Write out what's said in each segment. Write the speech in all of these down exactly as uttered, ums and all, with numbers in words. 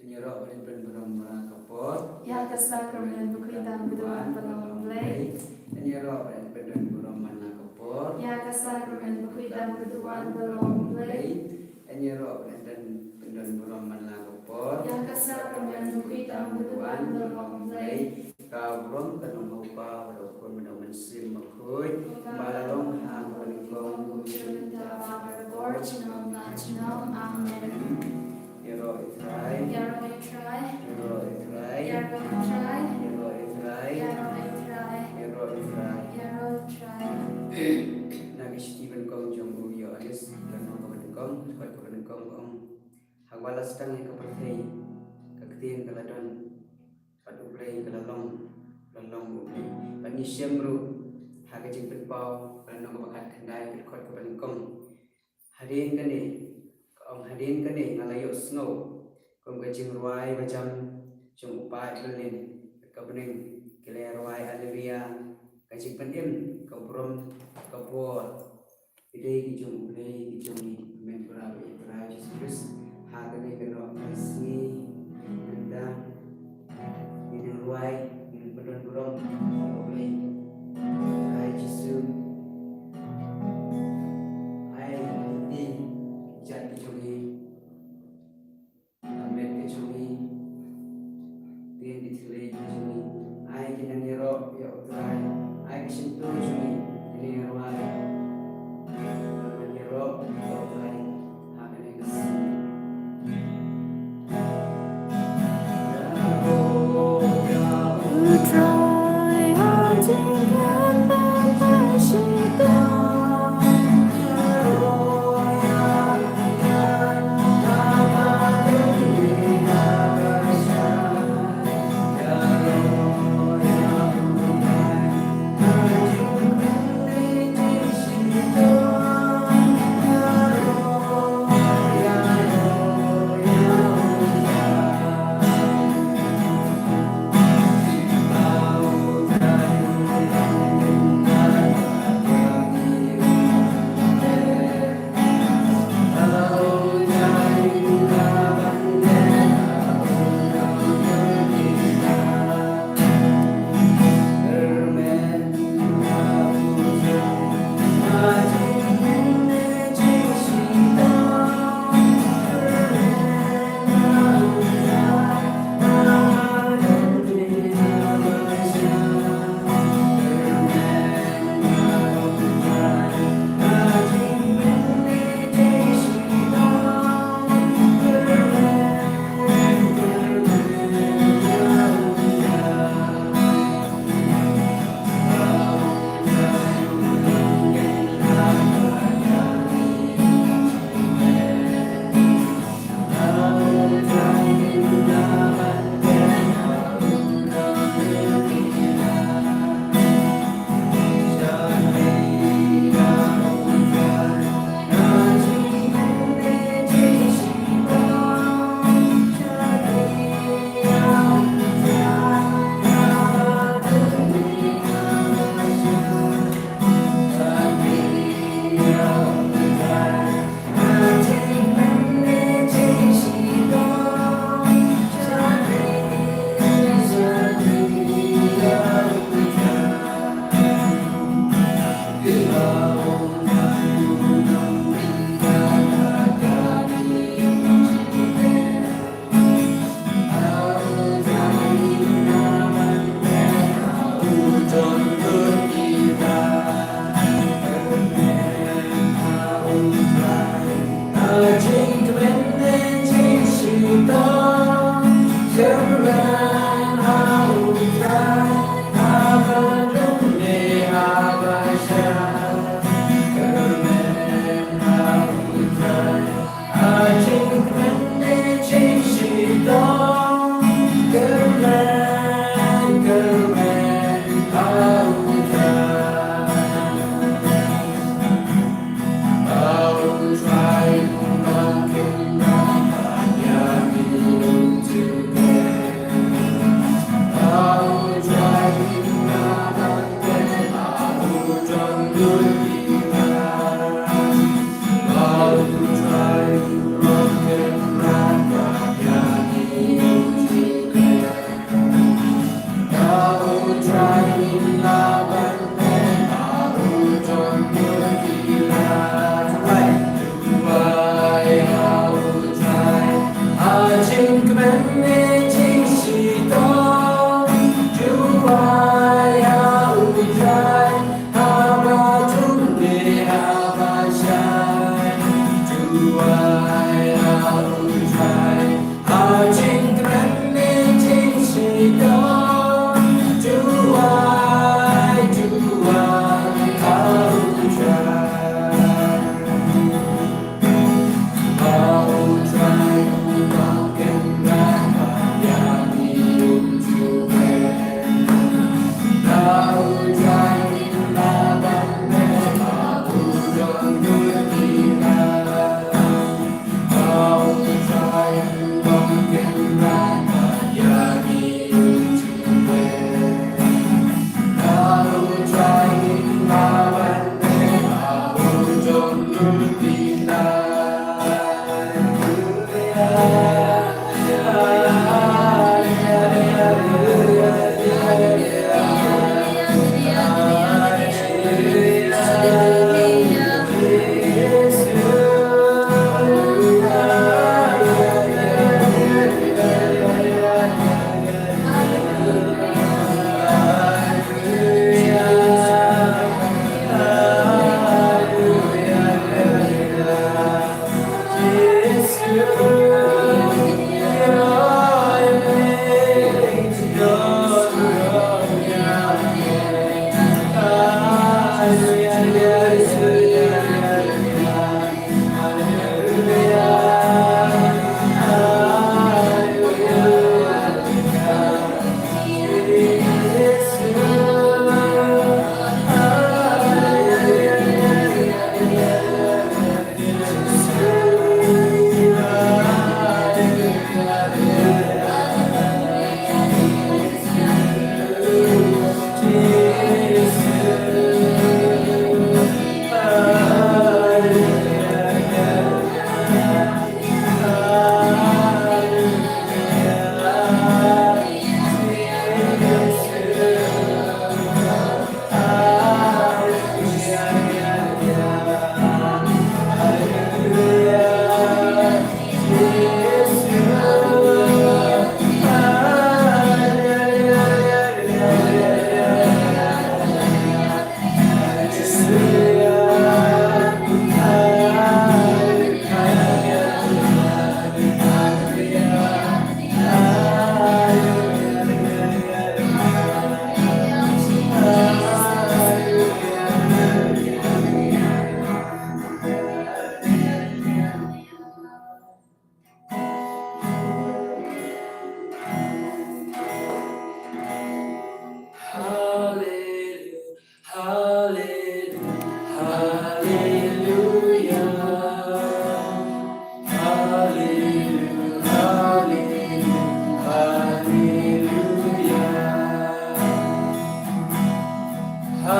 Ngi ïaroh ban pynburom man la ka por ïa ka sakramen bakhuid tam ka duwan ba long U Blei. Ngi ïaroh ban pynburom man la ka por ïa ka sakramen bakhuid tam ka duwan ba long U Blei. Ngi ïaroh ban pynburom man la ka por ïa ka sakramen bakhuid tam ka duwan ba long U Blei. Ka burom ka long ha U Kpa bad ha U Khun bad ha U Mynsiem Bakhuid, ba la long ha kaba nyngkong, kumjuh mynta, barabor, junom la junom. Amen. Ïaroh ïa U Trai. Ïaroh ïa U Trai. Ïaroh ïa U Trai. Na ka shithi ba nyngkong jong u Ïoannis, lynnong kaba nyngkong, dkhot kaba nyngkong, ka ong: Ha kaba la sdang ïa ka pyrthei, ka ktien ka la don, bad U Blei ka la long, la long U Blei. Bad ngi shem ruh ha ka Jingpynpaw, lynnong kaba khatkhyndai, dkhot kaba nyngkong: Hadien kane, ka ong, hadien kane nga la ïohsngew kum ka jingrwai bajam jong u paid Berlin, ka bneng ki la rwai: Alleluia, ka jingpynim, ka burom, ka bor, ki dei ki jong U Blei, ki jong ngi. Amen. Bad U Trai Jisu Khrist, ha kane ka sngi, mynta ngin rwai, ngin pynburom ïa U Blei. Trai Jisu, ai lynti ki jait ki jong ngi. Amen. Ki jong ngi, ki jong ngi, ai ki nongïaroh ïa U Trai, ai ki shyntur jong ngi, ki nongïaroh, nongïaroh ïa U Trai ha kane ka sngi. U Trai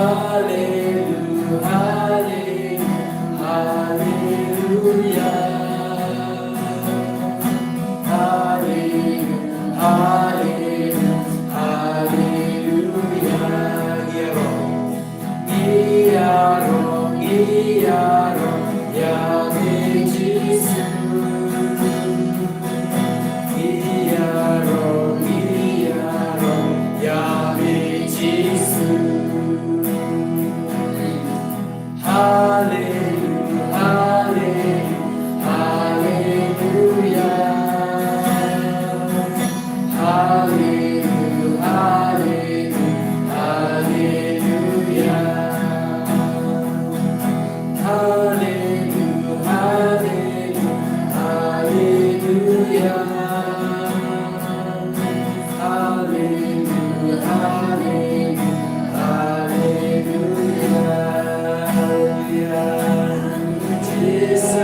Hallelujah, hallelujah, hallelujah, hallelujah, hallelujah. Ngi ïaroh, ngi ïaroh, ngi ïaroh ïa me Jisu. Ngi ïaroh, ngi ïaroh ïa me Jisu. Hallelujah, hallelujah, hallelujah. Hallelujah, hallelujah, hallelujah. Hallelujah, hallelujah, hallelujah. Hallelujah, hallelujah, hallelujah. Jesus.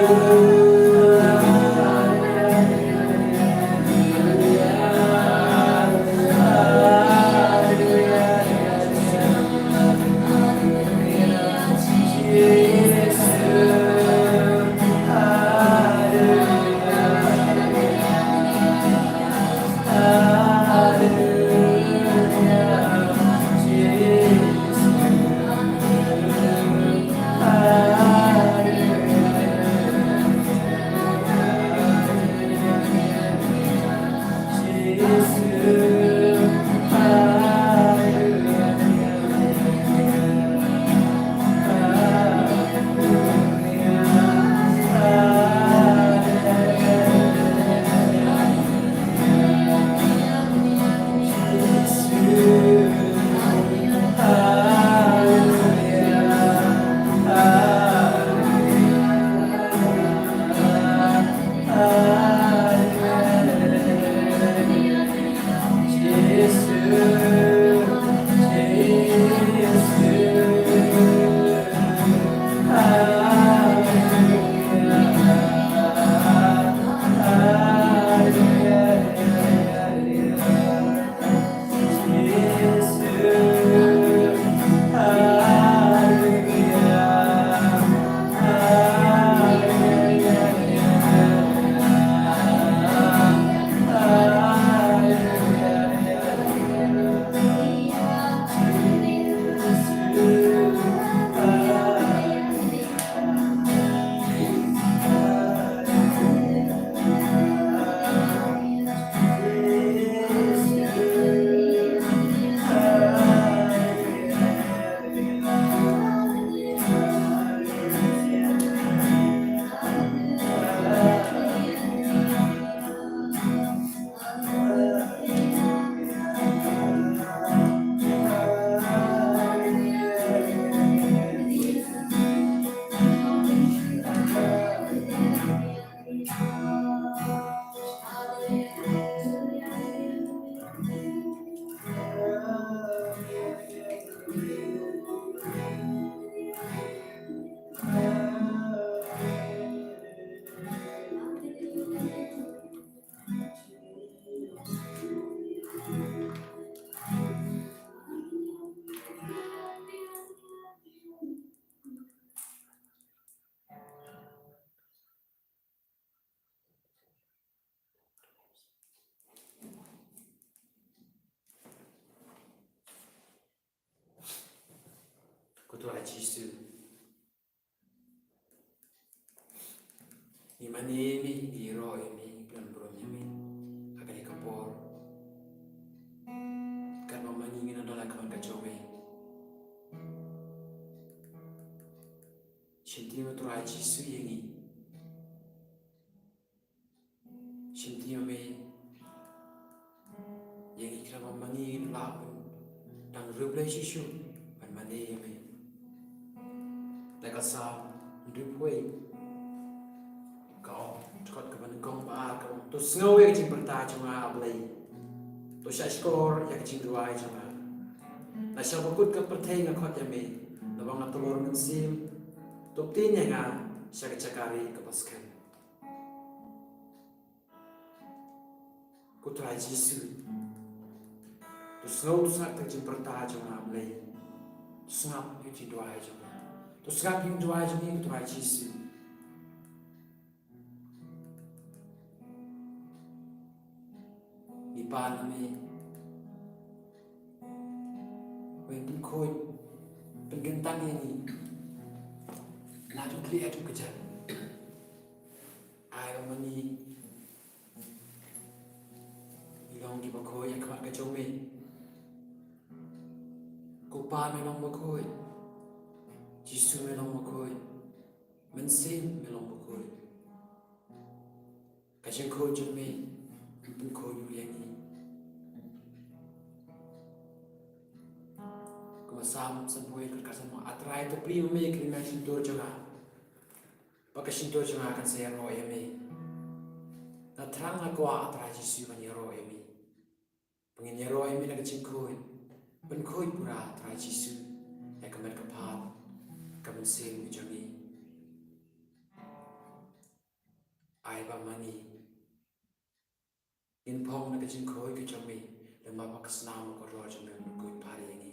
Ko Trai Jisu, ngi mane ïa me, ngi ïaroh ïa me, ngi kynmaw burom ïa me ha kane ka por. Katba ma ngi ngin ïa don la ka mon ka jong me. Shim ïa me Trai Jisu ïa ngi. Shim ïa me ïa ngi, khnang ba ma ngi lah ban dang riewblei shuh shuh ban mane ïa me. Te ka Salm hynriewphew wei ka ong, dkhot kaba nyngkong ba ar ka ong, to sngew ïa ka jingpyrta jong nga, A Blei. To shahshkor ïa ka jingduwai jong nga. Na sha ba kut ka pyrthei nga khot ïa me, naba nga tlor mynsiem. To ktien ïa nga sha ka jaka rieh kaba skhem. Ko Trai Jisu, to sngew to sngap ïa ka jingpyrta jong nga, A Blei. Sngap ïa ka jingduwai jong ngi. To sngap ïa ka jingduwai jong ngi, ko Trai Jisu. Ngi pan ïa me. Wei pynkhuid, pynkyntang ïa ngi. Na tu kli atu ka jan. Ai ba ma ngi. Ngi long kiba khuid ïa ka mat ka jong me. Ko Pa me long ba khuid. Jisu me long ba khuid. Mynsiem me long ba khuid. Ka jingkhuid jong me, pynkhuid ïa ngi. Kumba Salm sanphew wei ka ktien, A Trai, to plie ma me ka shyntur jong nga. Ba ka shyntur jong nga kan sa ïaroh ïa me. Nga thrang nga kwah, A Trai Jisu, ban ïaroh ïa me. Ba ngin ïaroh ïa me na ka jingkhuid. Pynkhuid pura, A Trai Jisu, ïa ka met ka phad, ka mynsiem ka jong ngi. Ai ba ma ngi ngin phong na ka jingkhuid ka jong me, lem bad ka snam ka kordor jong me, pynkhuid pura ïa ngi.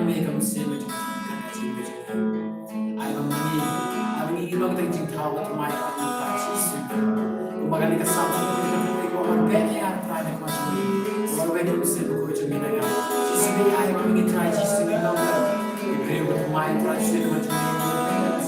Me ka mynsiem ba jong ka jingim ka jong ngi. Ai ba ma ngi, ai ba ngi ngim long tang jingthaw ka thymmai ka jong ka Jisu. Kumba kane ka Salm ka ong ba ngi wan beh ïa Trai na ka bynta jong ngi. Kumba kane ka mynsiem bakhuid jong ngi na nga. Jisu ngi ai ba ma ngi Trai Jisu ngi long ka briew ka thymmai Trai Jisu na ka bynta jong ngi.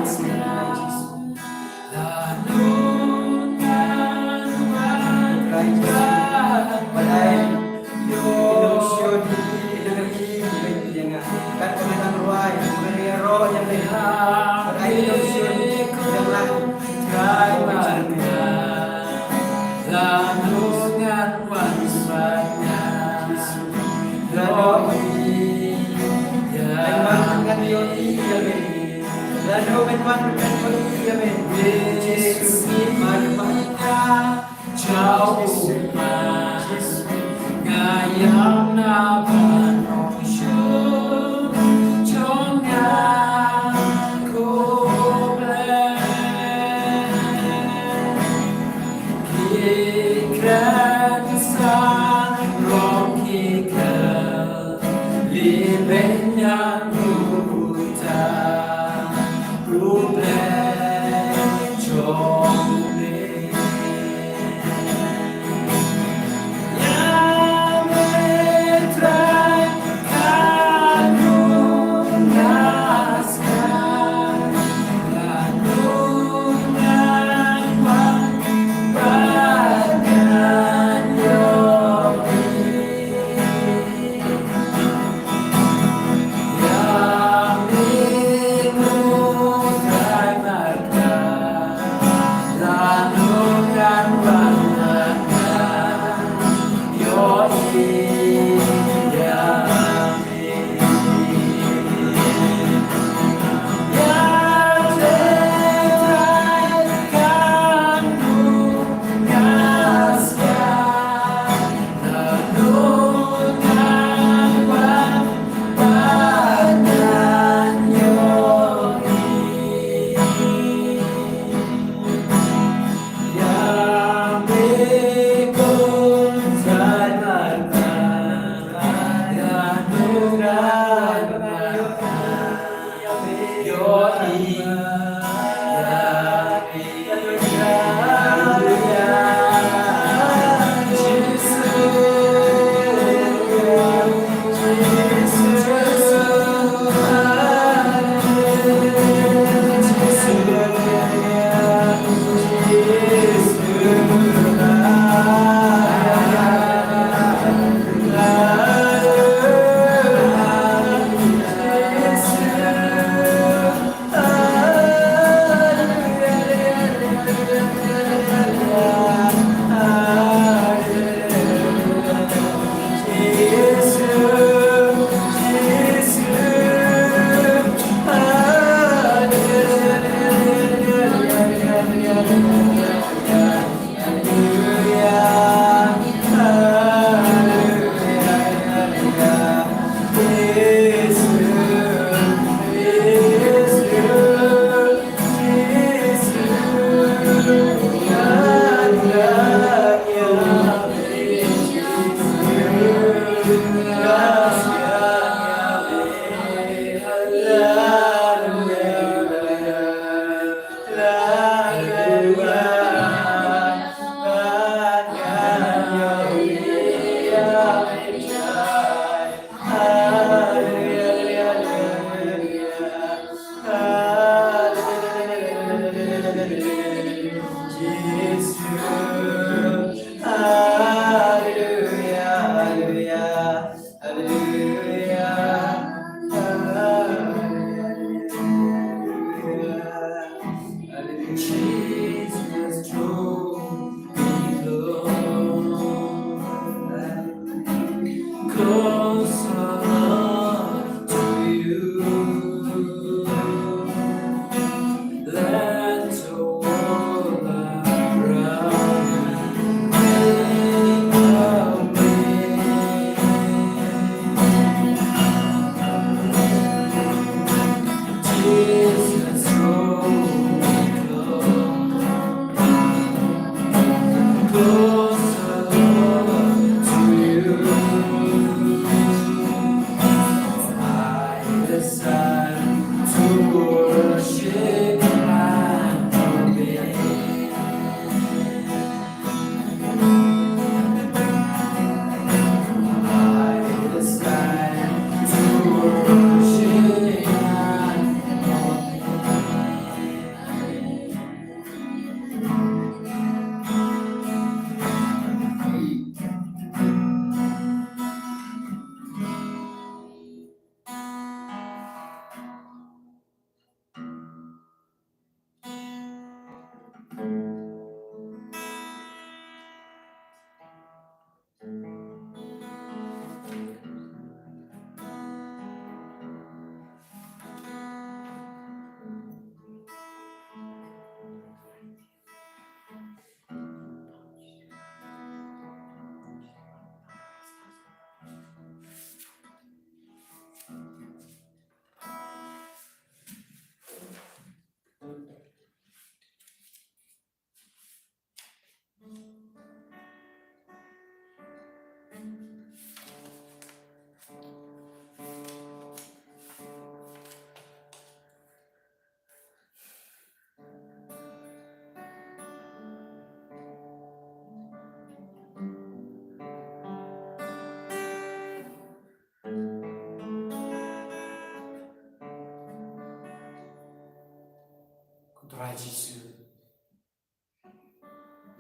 Mynsiem.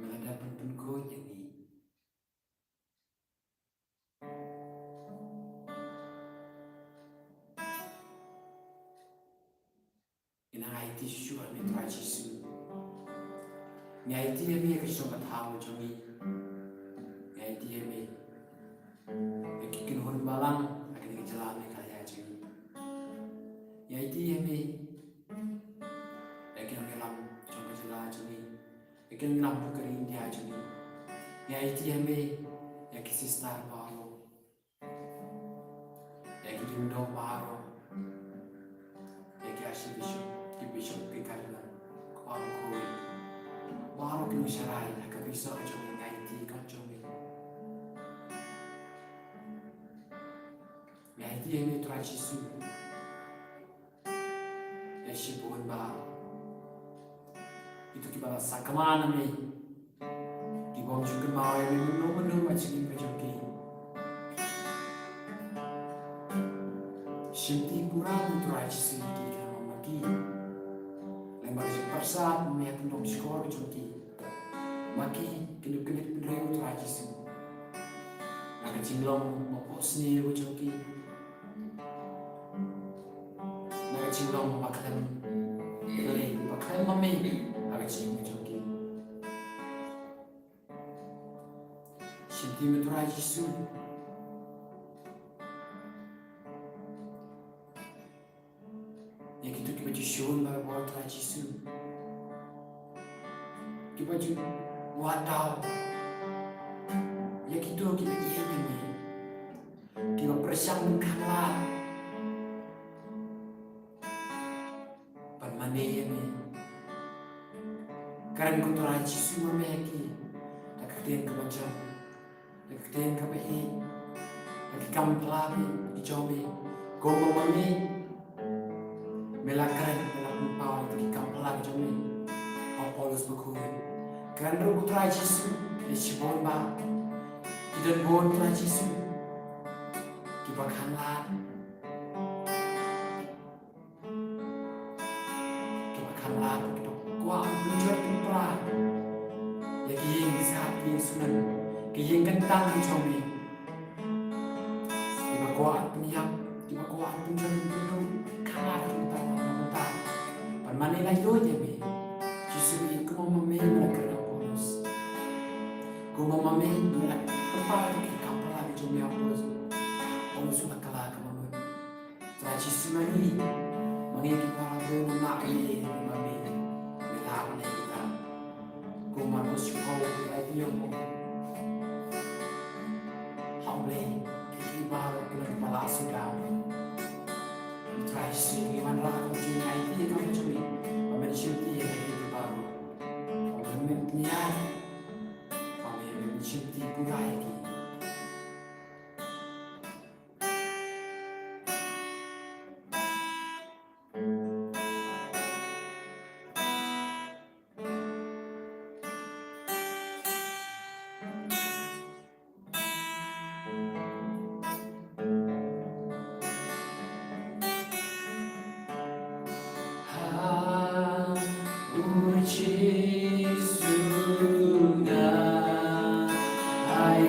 Lada pynpynkhuid ïa ngi. Ngi nang aiti shuh ïa me Trai Jisu. Ngi aiti ïa me ïa ka shnong ka thaw jong ngi. Ngi aiti ïa me ïa ki kynhun balang ha kane ka jylla Meghalaya jong ngi. Ngi aiti ïa me ïa ki nongïalam jong ka jylla jong ngi. Ïa ki nongïalam jong ka ri India jong ngi. Ngi aiti ïa me ïa ki sister baroh. Ïa ki jingdon baroh. Ïa ki archbishop, ki bishop, ki cardinal, ki baroh, baroh ki nongshakri ha ka bishop jong ngi, ngi aiti ïa ka jong ngi. Ngi aiti ïa me Trai Jisu. Ïa shibun ba kito kiba la sakma na me ki bym ju kynmaw ïa me mynno mynno ha ka jingim ka jong ki. Shimti pura me Trai Jisu ïa ki, khnang ma ki lem bad ka jingpyrsad me ha ka jingdon shkor ka jong ki. Ma ki kin ïoh kynit pynriew Trai Jisu na ka jinglong ba pop sniew ka jong ki, na ka jinglong ba khlem, ba khlem ma me ha ka jingim ka jong ki. Shimti me Trai Jisu. Ïa kito kiba ju shun barabor Trai Jisu, kiba ju wad daw, ïa kito kiba ïeit ïa me, kiba pyrshang ban khanglad ban mane ïa me. Kren ko Trai Jisu ma me ïa ki da ka ktien kaba jam, da ka ktien kaba ïeit, da ki kam phylla ki jong me. Kumba ma me me la kren, me la pynpaw ïa ki kam phylla ki jong me ha u Paulus bakhuid. Kren ruh ko Trai Jisu ïa shibun ba ki don bun Trai Jisu kiba khanglad, kiba khanglad, kiba kwah ban pynjot pynpra ïa ki ïing ki sat, ki ïing suiñ, ki ïing kyntang ki jong me. Kiba kwah ban pynïap, kiba kwah ban pynjot pynpra, khanglad kumta, kumta. Ban mane lait luid ïa me. Jisu, kumba ma me me la kren ha u Paulus, kumba ma me me la pynpaw ïa ki kam phylla ki jong me ha u Paulus, Paulus u la kylla ka mut. Trai Jisu, ma ngi, ma ngi ki para bangeit, ma ngi, ma ngi, ngi lah ban ïa kita. Kum Markus shu ong, Trai, phi ong, ha U Blei ki, ki baroh ki long kiba la sngewthuh. Trai Jisu, ngi wanrah kum jingïaid ïa ka jong ngi, ba men shimti ïa ki baroh, ba men pynïaid, ba men shimti pura ïa ki. Ha U Jisu nga ai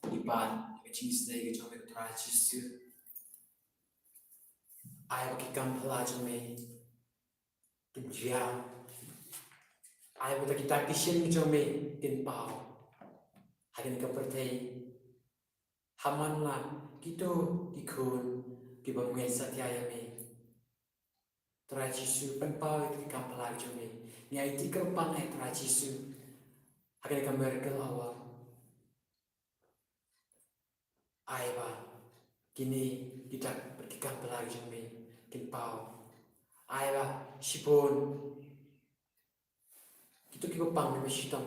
Ngi pan ïa ka jingsnei ka jong me ko Trai Jisu. Ai ba ki kam phylla jong me kin jia. Ai ba kita ki shin ki jong me kin paw ha kane ka pyrthei. Ha man la kito ki khun kiba ngeit satia ïa me. Trai Jisu, pynpaw ïa ki kam phylla ki jong me. Ngi aiti kyrpang ïa Trai Jisu ha kane ka miracle hour. Ai ba kine kita ki kam phylla ki jong me kin paw. Shibun kito kiba pang na me shitom,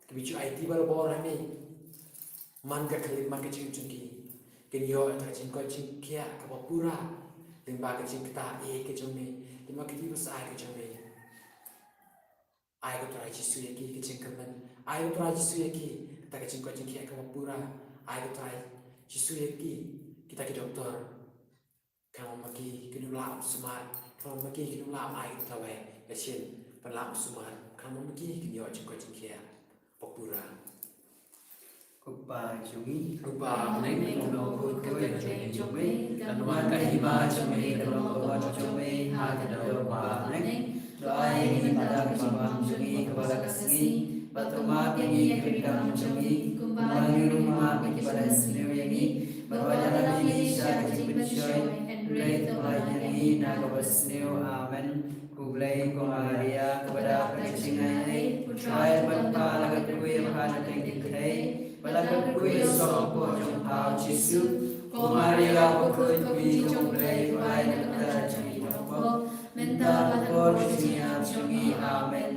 kiba ju aiti barabor ha me, man ka khyllipmat ka jingim jong ki, kin ïoh ïa ka jingkoit jingkhiah kaba pura lyngba ka jingktah ïeit ka jong me, lyngba ka jingpynsah ka jong me. Ai ko Trai Jisu ïa ki ka jingkyrmen, ai ko Trai Jisu ïa ki kata ka jingkoit jingkhiah kaba pura, ai ko Trai Jisu ïa ki kita ki doktor. Khnang ba ma ki kin ym lah ban sumar, khnang ba ma ki kin ym lah ban ai kata kawei ka shin ban lah ban sumar, khnang ba ma ki kin ïoh jingkoit jingkhiah ba pura. Ko Kpa jong ngi, Kpa ha bneng, kan long khuid ka kyrteng jong me, kan wan ka hima jong me, kan long ka mon jong me ha ka daw ba ha bneng. To ai ïa ngi mynta ka jingbam jong ngi kaba la ka sngi, bad to map ïa ngi ki ryngkam jong ngi, kumba ngi ruh ngi map ïa kiba la sniew ïa ngi, bad wat ïalam ïa ngi sha ka jingpynshoi, hynrei to pynlait ïa ngi na kaba sniew. Amen. Khublei ko Maria, kaba dap da ka jingai ei, U Trai u don bad pha, la kyrkhu ïa pha na ki kynthei, bad la kyrkhu ïa u soh hapoh jong pha U Jisu. Ko Maria bakhuid, ko Kmie jong U Blei, pynlait na ka bynta jong ngi kiba don pop, mynta bad ha ka por ka jingïap jong ngi. Amen.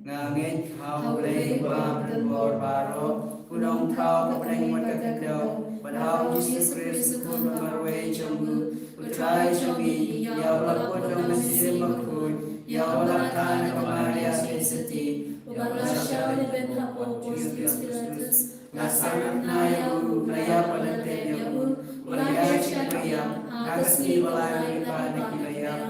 Nga ngeit ha U Blei Uba Donbor Baroh, U Nongthaw ka bneng bad ka khyndew, bad ha U Jisu Khrist U Khun ba marwei jong U, U Trai jong ngi, ïa uba la kut da U Mynsiem Bakhuid, ïa uba la kha na ka Maria Theisotti, uba la shong lehbeiñ hapoh Pontius Pilatus, la sahnarphna ïa U, la ïap bad la tep ïa U, U la ïaishah na ka ïap, ha ka sngi ba lai U la leit pat na kiba ïap,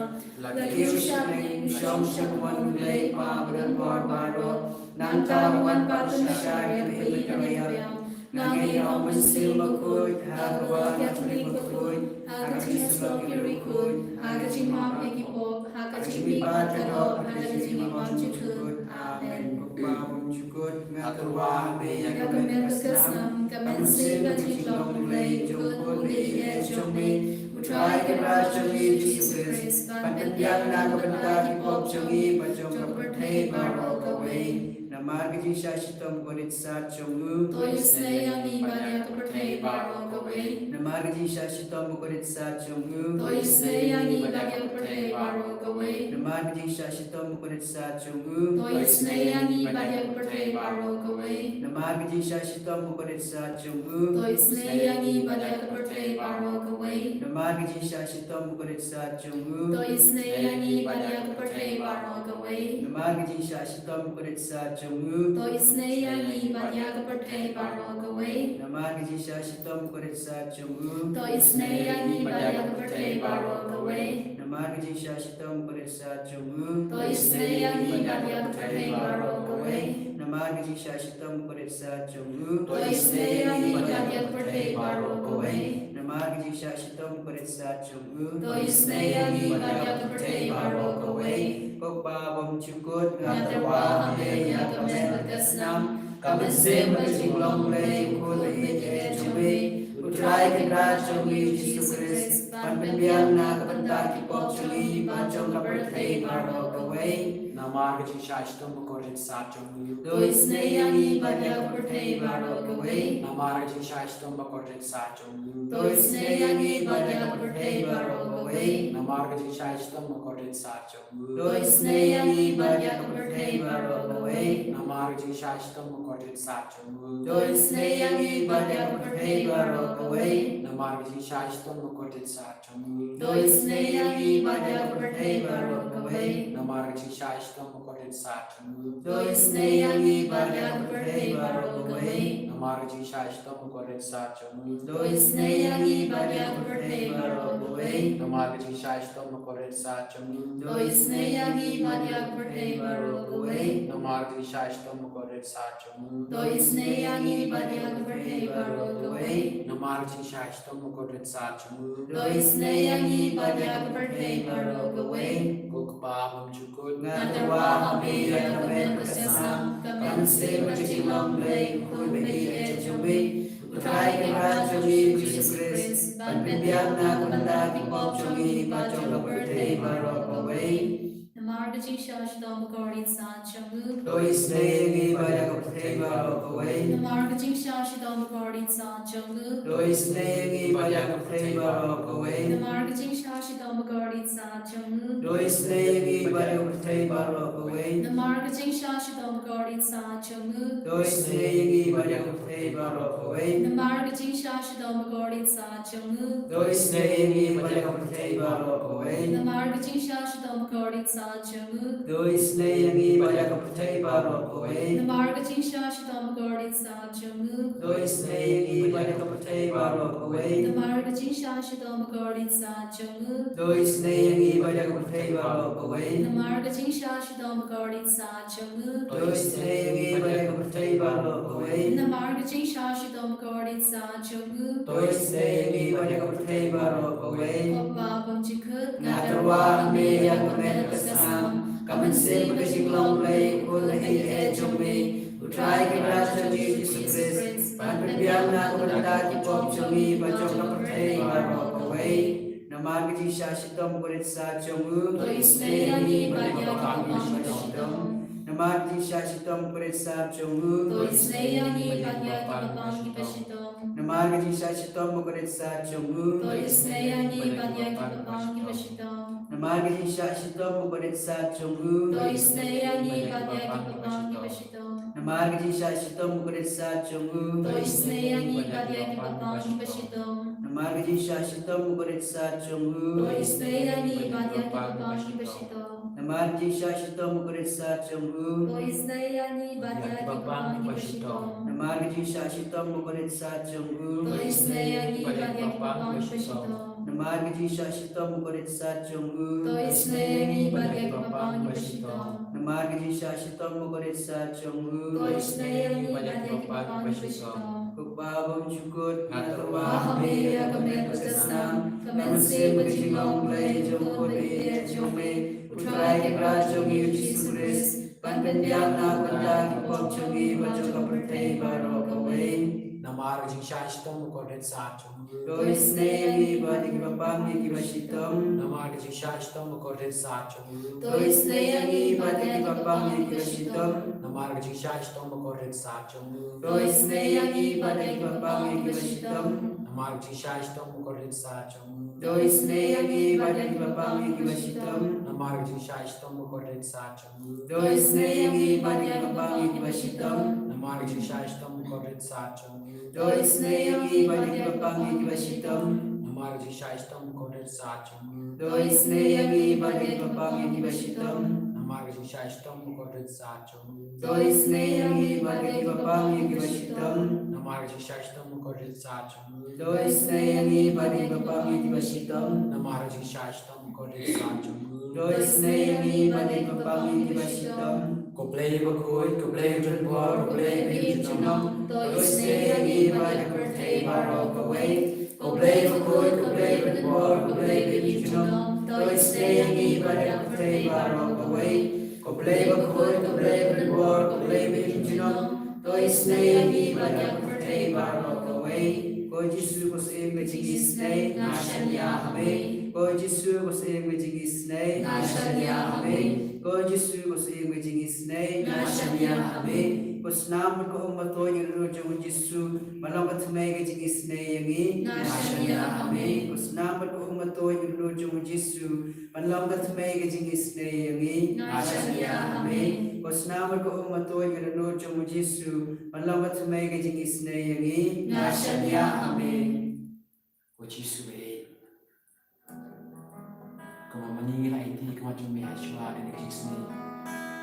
la kiew sha bneng, U shong sha ka mon U Blei Kpa Uba Donbor Baroh, nangta Un wan pat ban leit sha ïing kiba im bad kiba ïap. Nga ngeit ha U Mynsiem Bakhuid, ha ka Katolik bakhuid, ha ka jingïasyllok ki riewkhuid, ha ka jingmap ïa ki pop, ha ka jingmihpat ka doh, ha ka jingim bymjukut. Amen. Ko Kpa bymjukut, nga tyrwa ha me ïa ka met bad ka snam, ka mynsiem bad ka jinglong U Blei jong U Khun ba ïeit jong me, U Trai Kynrad jong ngi U Jisu Khrist, ban pynbiang na ka bynta ki pop jong ngi bad jong ka pyrthei baroh kawei. Namar ka jingshah shitom bakordit sat jong U, to isynei ïa ngi bad ïa ka pyrthei baroh kawei. Namar ka jingshah shitom bakordit sat jong U, to isynei ïa ngi bad ïa ka pyrthei baroh kawei. Namar ka jingshah shitom bakordit sat jong U, to isynei ïa ngi bad ïa ka pyrthei baroh kawei. Namar ka jingshah shitom bakordit sat jong U, to isynei ïa ngi bad ïa ka pyrthei baroh kawei. Namar ka jingshah shitom bakordit sat jong U, to isynei ïa ngi bad ïa ka pyrthei baroh kawei. Namar ka jingshah shitom bakordit sat jong U, to isynei ïa ngi bad ïa ka pyrthei baroh kawei. Namar ka jingshah shitom bakordit sat jong U, to isynei ïa ngi bad ïa ka pyrthei baroh kawei. Namar ka jingshah shitom bakordit sat jong U, to isynei ïa ngi bad ïa ka pyrthei baroh kawei. Namar ka jingshah shitom bakordit sat jong U, to isynei ïa ngi bad ïa ka pyrthei baroh kawei. Namar ka jingshah shitom bakordit sat jong U, to isynei ïa ngi bad ïa ka pyrthei baroh kawei. Ko Kpa bymjukut, nga tyrwa ha me ïa ka met bad ka snam, ka mynsiem bad ka jinglong U Blei U Khun ba ïeit jong me, U Trai Kynrad jong ngi U Jisu Khrist, ban pynbiang na ka bynta ki pop jong ngi bad jong ka pyrthei baroh kawei. Namar ka jingshah shitom bakordit sat jong U, to isynei ïa ngi bad ïa ka pyrthei baroh kawei. Namar ka jingshah shitom bakordit sat jong U, to isynei ïa ngi bad ïa ka pyrthei baroh kawei. Namar ka jingshah shitom bakordit sat jong U, to isynei ïa ngi bad ïa ka pyrthei baroh kawei. Namar ka jingshah shitom bakordit sat jong U, to isynei ïa ngi bad ïa ka pyrthei baroh kawei. Namar ka jingshah shitom bakordit sat jong U, to isynei ïa ngi bad ïa ka pyrthei baroh kawei. Namar ka jingshah shitom bakordit sat jong U, to isynei ïa ngi bad ïa ka pyrthei baroh kawei. Namar ka jingshah shitom bakordit sat jong U, to isynei ïa ngi bad ïa ka pyrthei baroh kawei. Namar ka jingshah shitom bakordit sat jong U, to isynei ïa ngi bad ïa ka pyrthei baroh kawei. Namar ka jingshah shitom bakordit sat jong U, to isynei ïa ngi bad ïa ka pyrthei baroh kawei. Namar ka jingshah shitom bakordit sat jong U, to isynei ïa ngi bad ïa ka pyrthei baroh kawei. Ko Kpa bymjukut, nga tyrwa ha me ïa ka met bad ka snam, ka mynsiem bad ka jinglong U Blei U Khun ba ïeit jong me, U Trai Kynrad jong ngi U Jisu Khrist, ban pynbiang na ka bynta ki pop jong ngi bad jong ka pyrthei baroh kawei. Namar Jingshah shitom bakordit sat jong u. To isynei ïa ngi bad ïa ka pyrthei baroh kawei. Namar ka jingshah shitom bakordit sat jong u. To isynei ïa ngi bad ïa ka pyrthei baroh kawei. Namar ka jingshah shitom bakordit sat jong u. To isynei ïa ngi bad ïa ka pyrthei baroh kawei. Namar ka jingshah shitom bakordit sat jong u. To isynei ïa ngi bad ïa ka pyrthei baroh kawei. Namar ka jingshah shitom bakordit sat jong u. To isynei ïa ngi bad ïa ka pyrthei baroh kawei. Namar ka jingshah shitom bakordit sat jong u. To isynei ïa ngi bad ïa ka pyrthei baroh kawei. Namar ka jingshah shitom bakordit sat jong u. To isynei ïa ngi bad ïa ka pyrthei baroh kawei. Namar ka jingshah shitom bakordit sat jong u. To isynei ïa ngi bad ïa ka pyrthei baroh kawei. Namar ka jingshah shitom bakordit sat jong u. To isynei ïa ngi bad ïa ka pyrthei baroh kawei. Namar ka jingshah shitom bakordit sat jong u. To isynei ïa ngi bad ïa ka pyrthei baroh kawei. Ko Pa bymjukut, nga tyrwa ha me ïa ka met ka snam, ka mynsiem bad ka jinglong Blei, u Khun ha ïing jong me, U Trai Kynrad jong ngi Jisu Khrist, ban pynbiang na ka bynta ki pop jong ngi bad jong ka pyrthei baroh kawei. Namar ka jingshah shitom bakordit sat jong u. To isynei ïa ngi bad ïa ki bapang kiba shitom. Namar ka jingshah shitom bakordit sat jong u. To isynei ïa ngi bad ïa ki bapang kiba shitom. Namar ka jingshah shitom bakordit sat jong u. To isynei ïa ngi bad ïa ki bapang kiba shitom. Namar ka jingshah shitom bakordit sat jong u. To isynei ïa ngi bad ïa ki bapang kiba shitom. Namar ka jingshah shitom bakordit sat jong u. To isynei ïa ngi bad ïa ki bapang kiba shitom. Namar ka jingshah shitom bakordit sat jong u. To isynei ïa ngi bad ïa ki bapang kiba shitom. Namar ka jingshah shitom bakordit sat jong u. To isynei ïa ngi bad ïa ki bapang kiba shitom. Namar ka jingshah shitom bakordit sat jong u. To isynei ïa ngi bad ïa ki bapang kiba shitom. Namar ka jingshah shitom bakordit sat jong u. To isynei ïa ngi bad ïa ki bapang kiba shitom. Namar ka jingshah shitom bakordit sat jong u. To isynei ïa ngi bad ïa ki bapang kiba shitom. Ko Pa bymjukut, nga tyrwa ha me ïa ka met bad ka snam, ka mynsiem bad ka jinglong Blei jong u Khun ba ïeit jong me, U Trai Kynrad jong ngi U Jisu Khrist, ban pynbiang na ka bynta ki pop jong ngi bad jong ka pyrthei baroh kawei. Namar ka jingshah shitom bakordit sat jong u. To isynei ïa ngi bad ïa ki bapang kiba shitom. Namar ka jingshah shitom bakordit sat jong u. To isynei ïa ngi bad ïa ki bapang kiba shitom. Namar ka jingshah shitom bakordit sat jong u. To isynei ïa ngi bad ïa ki bapang kiba shitom. Namar ka jingshah shitom bakordit sat jong u. To isynei ïa ngi bad ïa ki bapang kiba shitom. Namar ka jingshah shitom bakordit sat jong u. To isynei ïa ngi bad ïa ki bapang kiba shitom. Namar ka jingshah shitom bakordit sat jong u. To isynei ïa ngi bad ïa ki bapang kiba shitom. Namar ka jingshah shitom bakordit sat jong u. To isynei ïa ngi bad ïa ki bapang kiba shitom. Namar ka jingshah shitom bakordit sat jong u. To isynei ïa ngi bad ïa ki bapang kiba shitom. Namar ka jingshah shitom bakordit sat jong u. To isynei ïa ngi bad ïa ki bapang kiba shitom. Namar ka jingshah shitom bakordit sat jong u. To isynei ïa ngi bad ïa ki bapang kiba shitom. Ko Blei bakhuid, ko Blei badonbor, ko Blei ba ïeit junom, to isynei ïa ngi bad ïa ka pyrthei baroh kawei. Ko Blei bakhuid, ko Blei badonbor, ko Blei ba ïeit junom, to isynei ïa ngi bad ïa ka pyrthei baroh kawei. Ko Blei bakhuid, ko Blei badonbor, ko Blei ba ïeit junom, to isynei ïa ngi bad ïa ka pyrthei baroh kawei. Ko Jisu, ko Syiem ka jingisynei, nga shaniah ha me. Ko Jisu, ko Syiem ka jingisynei, nga shaniah ha me. Ko Jisu, ko Syiem ka jingisynei, nga shaniah ha me. Ko snam bad ka ummatoi jong u Jisu, ban long ka thymmei ka jingisynei ïa ngi, nga shaniah ha me. Ko snam bad ka ummatoi jong u Jisu, ban long ka thymmei ka jingisynei ïa ngi, nga shaniah ha me. Ko snam bad ka ummatoi jong u Jisu, ban long ka thymmei ka jingisynei ïa ngi, nga shaniah ha me. Ko Jisu ba ïeit, kumba ma ngi ngi la aiti, kumba jong me ha shuwa kane ka jingisynei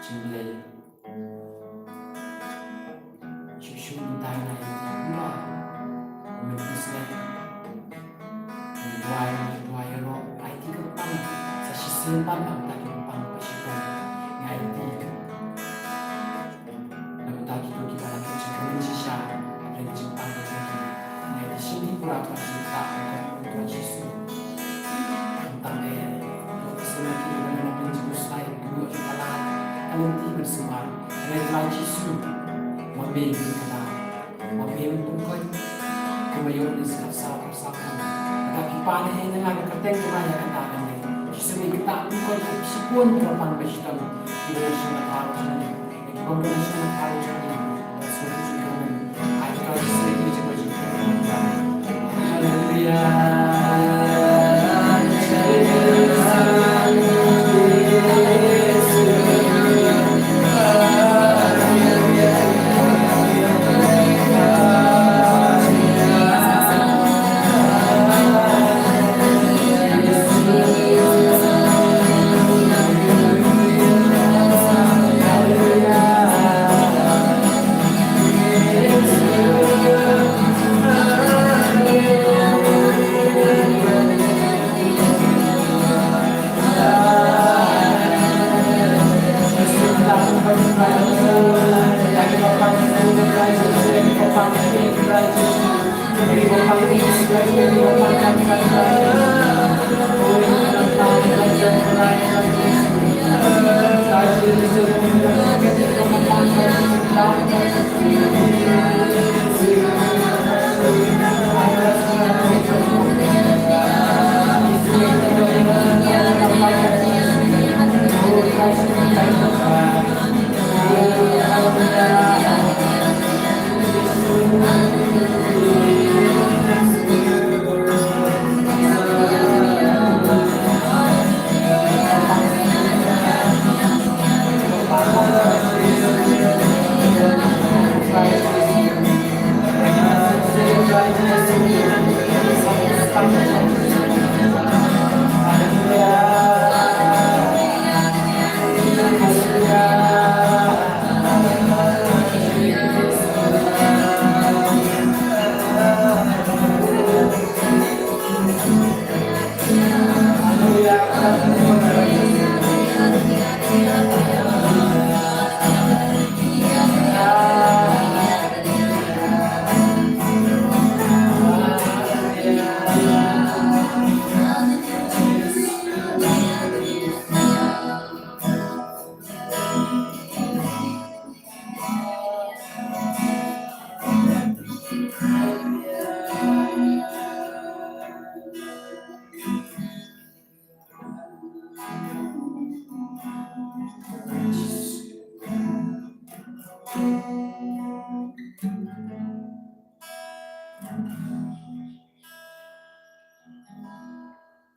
jong U Blei. Shuh shuh mynta ngi la aiti kumba, kumba jingisynei. Ngi duwai, ngi duwai ïaroh, aiti ka bapang sa shisien pat na ka bynta ki bapang ba shitom. Ngi aiti ka Na bynta kito kiba la kit jingkmen shisha hapdeng ka jingpang ka jong ki, ngi aiti shim ki pura ban sngewthuh ïa ka Jisu. Kumta eh, ïa ki sngewthuh kiba la kit jingkmen shisha, ki ïoh jingkmen la ka lynti ban sumar. Hynrei Trai Jisu, ma me ngi kyrkhu, ma me ngi pynkoit. Kumba ïoh ngi sngap sa ka sa ka. Kata ki pan eh, ngi la ka kyrteng, ngi la ïa kata ka ne. Jisu, ngi kyrkhu pynkoit, Bun ka pang ba shitom, ki ba na shong ha ka jong ngi, ki ba na shong ha ka jong ngi, ba sngewthuh jingkyrmen, ai ka jingkyrmen, Haleluya.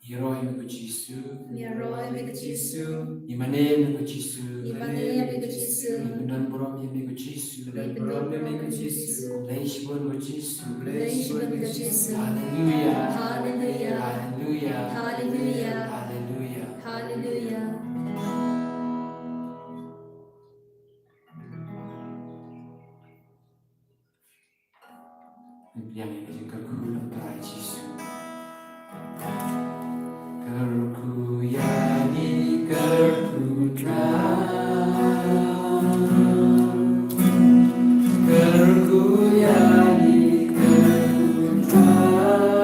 Ïaroh ïa me ko Jisu. Ïaroh ïa me ko Jisu. Ïa mane ïa me ko Jisu. Ïa mane ïa me ko Jisu. Ïa me don burom ïa me ko Jisu. Ïa me don burom ïa me ko Jisu. Khublei shibun ko Jisu. Khublei shibun ko Jisu. Haleluya. Haleluya. Haleluya. Haleluya. Haleluya. Haleluya. Ngi pdiang ïa ka jingkyrkhu na u Trai Jisu. Kyrkhu ïa ngi, kyrkhu Trai. Kyrkhu ïa ngi, kyrkhu Trai.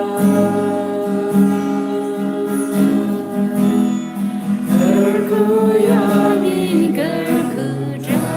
Kyrkhu ïa ngi, kyrkhu Trai.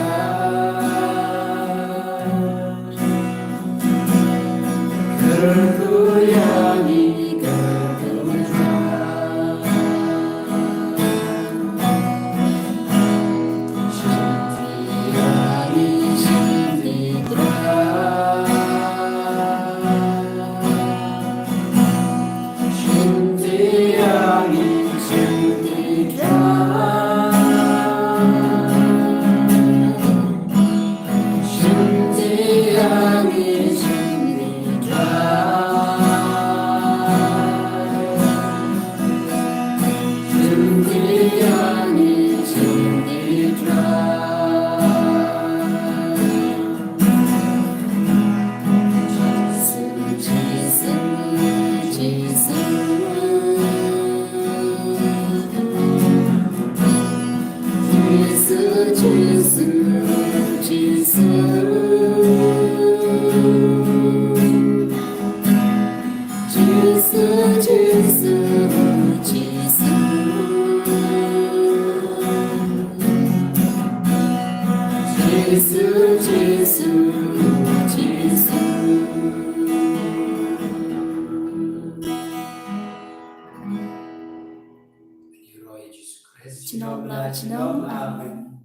Ïaroh ïa Jisu Khrist. Junom la junom. Amen.